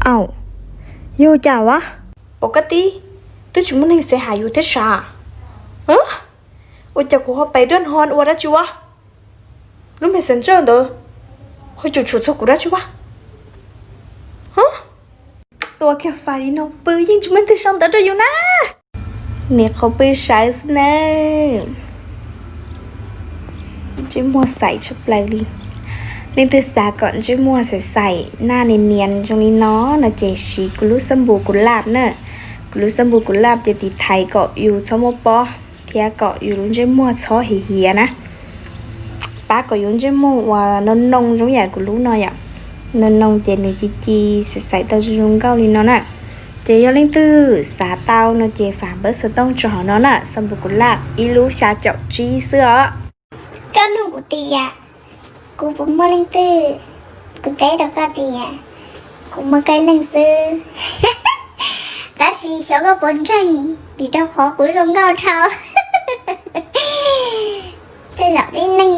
Au, yog cas ua? Pom koj tib, twb tsis muaj neeg xav hais yus thiab sav. Ua cas kuv ho pais dab ho ua dab tsi ua? Lub Messenger ntawd ho cuam tshuam txog kuv dab tsi ua? Tua kiag fais li no pw yeej tsis muaj leej twg sau ntawv rau yus na. Niam qhuav pw sawv xwb nawb. Ntsej muag xaim tshaj plaws li. Leej twg xav kom ntsej muag xaim xaim, naj nias nias zoo li no no ces siv kuv lub xab npum kuv laj na. Kuv lub xab npum kuv laj ces tiv thaiv kom yus txhob muaj pob thiab kom yus lub ntsej muag txhob hiav hiav na. Pab kom yus ntsej muag uas noo noo zoo yam kuv lub no yom. Noo noo ces nws ci ci xaim xaim tau zoo zoo nkauj li no na. Ces yog leej twg xav tau no ces fam npawb xov tooj tso hauv no na, xab npum kuv laj ib lub xya caum tsib xwb os. Koj nug kuv tias kuv puas muaj leej twg, kuv teb rau koj tias kuv muaj koj ib leeg xwb. Tab sis xyov koj puas ntseeg, vim rau qhov kuv zoo nkauj dhau. Tej zaum tib neeg,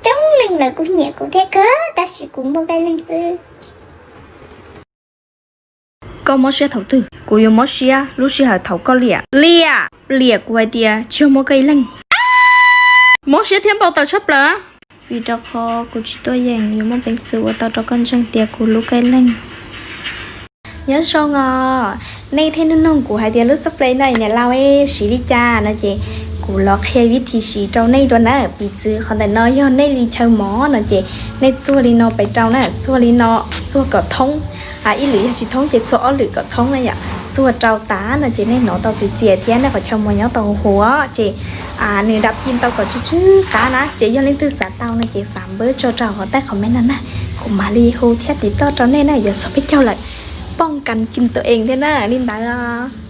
coob leej lawv kuj nyiam kuv thiab kawg, tab sis kuv muaj koj ib leeg xwb. Koj mob siab thaum twg? Kuv yuav mob siab lub sij hawm thaum koj liam. Liam, liam kuv hais tias tsis yog muaj koj ib leeg. Mob siab thiab npau taws tshaj plaws. Vim rau qhov kuv tsis tuaj yeem yuav muaj peev xwm ua tau rau koj ntseeg tias kuv hlub koj ib leeg. Nyob zoo os, nej thiaj nug nug kuv hais tias lub xab play no niam laus siv li cas no ces kuv los qhia vib thib siv rau nej dua na. Piv txwv qhov ntawm no yog nej li chaw mov no ces nej txuag li no pes rau na, txuag li no, txuag kom thoob. Ib lwm yog tsis thoob ces txuag ob lwm kom thoob na yom. Txuag rau tas no ces nej hnov tau txias txias thiab nej qhov chaw mov nyob tau huv huv ces nws dam pin tau kom tsw tsw qab na. Ces yog leej twg xav tau no ces fam npawb tso rau hauv taij qhov me no na, kuv mam li hu thiab tiv toj rau nej na. Yuav txog peb caug lawm, poj kas kis tus ees thiab na li ntawd os.